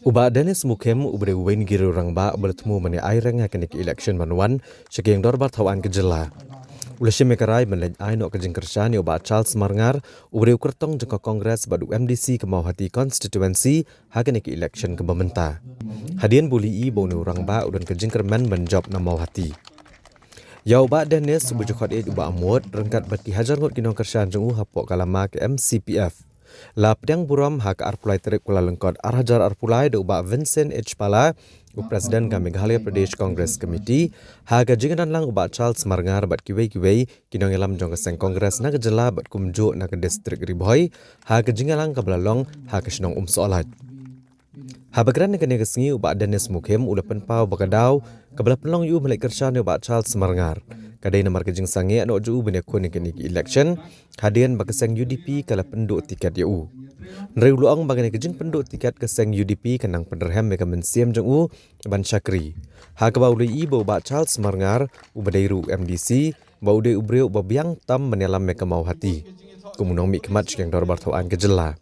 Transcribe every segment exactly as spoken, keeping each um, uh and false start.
U Bah Dennis Mukhim, uba dei uwei na ki riew rangbah ba la thmu ban ïa aireng ha kane ka election ban wan sha ka ïing dorbar thaw aiñ ka jylla, u la shim ïa ka rai ban leit ai noh ka jingkyrshan ïa u Bah Charles Marngar, uba dei u kyrtong jong ka Congress bad u M D C ka Mawhati constituency ha kane ka election kaba mynta, hadien ba u la ïohi ba une u rangbah u don ka jingkyrmen ban jop na Mawhati. Ïa u Bah Dennis, uba ju khot ïa u Bah Amut, ryngkat bad ki hajar ngut ki nongkyrshan jong u hapoh ka lama ka M C P F, la pdiang burom ha ka arphew lai tarik Kyllalyngkot ar hajar arphew lai da u Bah Vincent H Pala, u President ka Meghalaya Pradesh Congress Committee, ha ka jingdon lang u Bah Charles Marngar bad kiwei kiwei ki nongïalam jong ka seng Congress na ka jylla bad kumjuh na ka distrik Ri Bhoi, ha ka jingïalang kaba la long ha ka shnong Umsohlait. Haba kren ha kane ka sngi, u Bah Dennis Mukhim u la pynpaw ba ka daw kaba la pynlong ïa u ban leit kyrshan ïa u Bah Charles Marngar ka dei namar ka jingsangeh noh jong u ban ïakhun ïa kane ka election, hadien ba ka seng U D P ka la pynduh tiket ïa u. Hynrei u la ong ba kane ka jingpynduh tiket ka seng U D P ka nang pynrhem ïa ka mynsiem jong u ban shakri, ha kaba u la ïohi ba u Bah Charles Marngar, uba dei ruh u M D C, ba u dei u briew uba biang tam ban ïalam ïa ka Mawhati kum u nongmihkhmat sha ka ïing dorbar thaw aiñ ka jylla.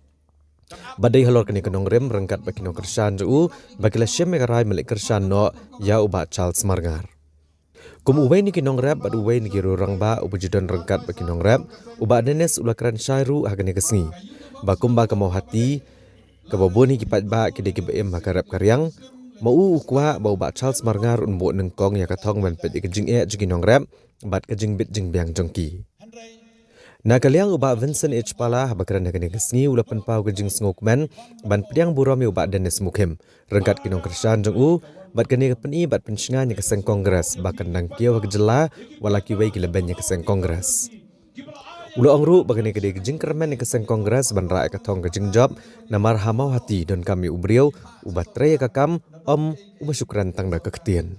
Bad dei halor kane ka nongrim ryngkat bad ki nongkyrshan jong u ba ki la shim ïa ka rai ban leit kyrshan noh ïa u Bah Charles Marngar. Kum uwei na ki nongrep bad uwei na ki riew rangbah uba ju don ryngkat bad ki nongrep, u Bah Dennis u la kren shai ruh ha kane ka sngi ba kumba ka Mawhati, kaba bun hi ki paidbah ki dei kiba im ha ka rep ka riang, ma u u kwah ba u Bah Charles Marngar un buh nyngkong ïa ka thong ban peit ïa ka jingeh jong ki nongrep bad ka jingbit jingbiang jong ki. Na ka liang u Bah Vincent H Pala, haba kren ha kane ka sngi, u la pynpaw ka jingsngewkmen ban pdiang burom ïa u Bah Dennis Mukhim ryngkat ki nongkyrshan jong u, bad kane ka pyni bad pynshngaiñ ïa ka seng Congress ba kan dang kiew ha ka jylla wat la kiwei ki la beiñ ïa ka seng Congress. U la ong ruh ba kane ka dei ka jingkyrmen ïa ka seng Congress ban rah ïa ka thong ka jingjop, namar ha Mawhati donkam ïa u briew uba trei ïa ka kam, ym uba shu kren tang da ka ktien.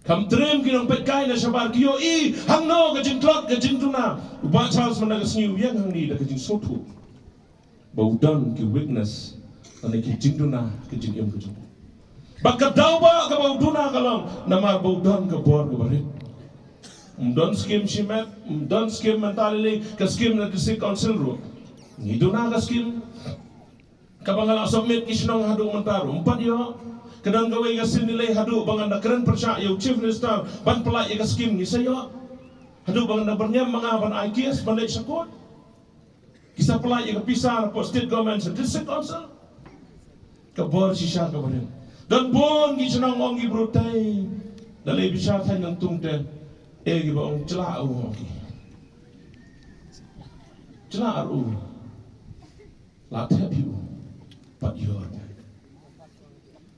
Kam triem ki nongpeitkai na shabar ki ïohi hangno ka jingtlot ka jingduna. U Bah Charles mynta ka sngi u ïeng hangne da ka jingsngewthuh ba u don ki weakness, lane ki jingduna, ki jingim ki jong u. Ba ka daw ba kaba u duna ka long namar ba u don ka bor kaba rit. Um don skim shimet, um don skim mynta lei lei ka skim na District Council ruh. Ngi duna ka skim kaba nga la submit ki shnong haduh mynta ruh ym pat ïoh. Ka don kawei ka skim lei lei haduh ba ngan da kren pyrshah ïa u Chief Minister ban pynlait ïa ka skim, ngi sa ïoh. Haduh ba ngan da byrngem ma nga ban ai case ban leit sha court. Ki sa pynlait ïa ka pisa na pdeng State Government sha District Council. Ka bor shisha kaba rit. Don bun ki shnong, ong ki briew, tei da lei bishar thaiñ nangtung te, eh, kiba ong jla u, ong ki. Jla u. La thep ïa u. Pat ïoh.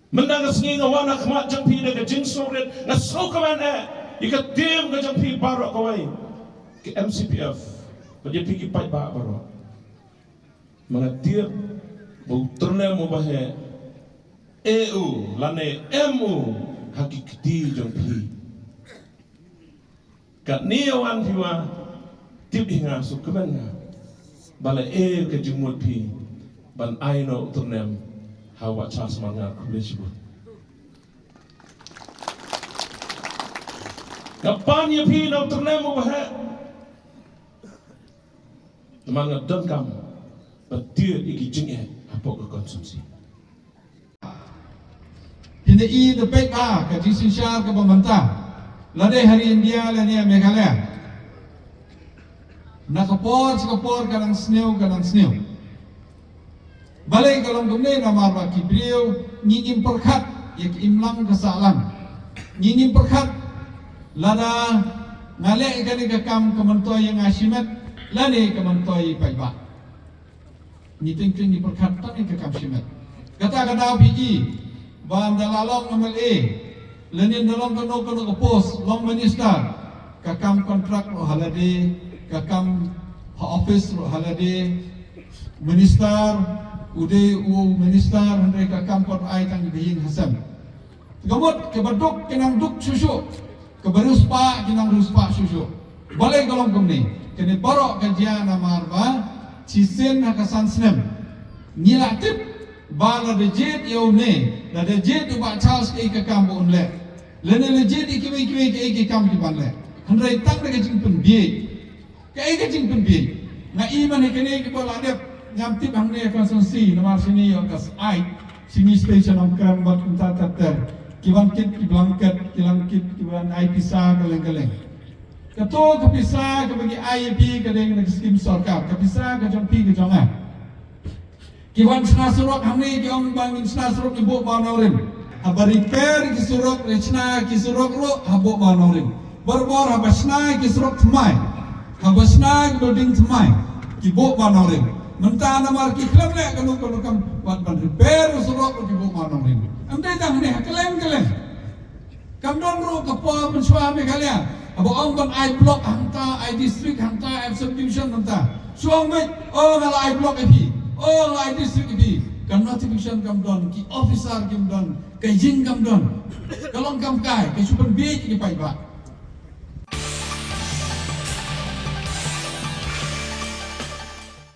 Mynta ka sngi nga wan ha khmat jong phi da ka jingsngewrit, nga sngewkmen eh ïa ka team ka jong phi baroh kawei, ka M C P F, bad ïa phi ki paidbah baroh. Ma nga tip ba u tyrnem uba heh, eh u lane em u ha ki kti jong phi. Katne ïa wan phi wa tip hi nga, sngewkmen nga ba la e ka jingmut phi ban ai noh u tyrnem ha u Bah Charles Marngar. Khublei shibun. Nga pan ïa phi na u tyrnem uba heh. Namar nga donkam ban tied ïa ki jingeh hapoh ka constituency. Phin da i da peit ba ka jingsynshar kaba mynta, lane ha ri India lane ha Meghalaya, na ka por sha ka por ka nang sniew, ka nang sniew. Balei ka long kumne? Namar ba ki briew ngi ngim pyrkhat ïa ka imlang ka sahlang. Ngi ngim pyrkhat lada nga leh ïa kane ka kam ka myntoi ïa nga shimet lane ka myntoi ïa i paidbah. Ngi teng teng ngi pyrkhat tang ïa ka kam shimet. Kata ka daw phi i ba ynda la long M L A lane ynda long kano kano ka post, long minister, ka kam contract ruh ha lade, ka kam ha office ruh ha lade. Minister u dei u minister, hynrei ka kam pat ai tang ba ïing ha sem. Ka mut kaba duk ki nang duk shuh shuh, kaba riewspah ki nang riewspah shuh shuh. Balei ka long kumne? Kane baroh ka jia namar ba shisien ha ka san snem ngi la tip ba lada jied ïa une, lada jied u Bah Charles kaei ka kam ba un leh, lane la jied ïa kiwei kiwei kaei ki kam ki ban leh, hynrei tang da ka jingpynbieit. Kaei ka jingpynbiej? Nga i man hi kane ki ba la dep ngam tip hangne constituency namar sini ïoh ka ai sini station ong krem bad kumta ter ter. Ki wan kit ki blanket ki lang kit ki wan ai pisa ka leng ka leng. Kato ka pisa ka bagi I A P ka deng na ka skim sorkar ka pisa ka jong pi ka jong nga. Ki wan shna surok hangne ki ong ba ngin shna surok ki buh ba nongrim. Haba repair ki surok re shna ki surok ruh ha buh ba nongrim. Bor bor haba shna ki surok thymmai. Haba shna ki building thymmai. Ki buh ba nongrim. Mynta namar ki khlem leh kano kano kam wat ban repair surok ruh ki buh ba nongrim. Em dei tang hangne ha kylleng kylleng. Kam don ruh ka por mynshuwa Meghalaya. Haba ong ban ai block hangta, ai district hangta, ai subdivision hangta. Shuwa ong beit, oh nga la ai block ïa phi. Oh nga la ai district ïa phi. Ka notification kam don, ki officer kim don, ka ïing kam don. Ka long kam kai, ka shu pynbiej ki paidbah.